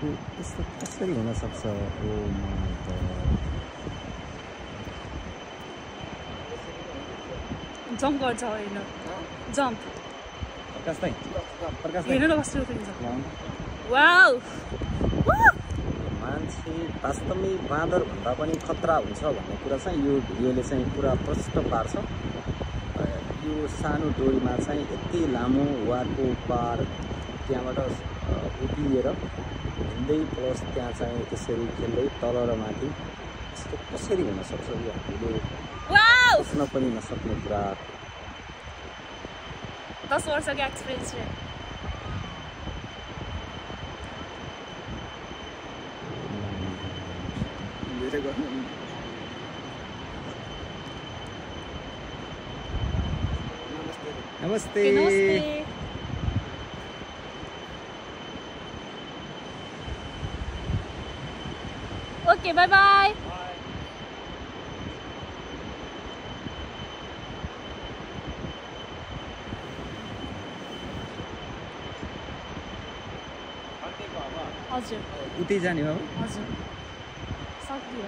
यस्तो कसरी हुन सक्छ? Oh my God. जम्प गर्छ हैन जम्प प्रकाश भाइ हेर्नु न कस्तो देखिन्छ वाउ मान्छे वास्तवमै बाँदर भन्दा पनि खतरा हुन्छ भन्ने कुरा चाहिँ यो भिडियोले चाहिँ पुरा प्रष्ट पार्छ। यो सानो डोरीमा चाहिँ यति लामो वारको पार त्यहाँबाट उभिएर हिँड्दै प्लस त्यहाँ चाहिँ त्यसरी खेल्दै तल र माथि यस्तो कसरी हुन सक्छ? यो हामीले सोच्न पनि नसक्ने कुरा। 10 वर्षको एक्सपिरियन्स है। नमस्ते। नमस्ते। Okay bye bye. हजुर उतै जाने हो? हजुर सक्दियो।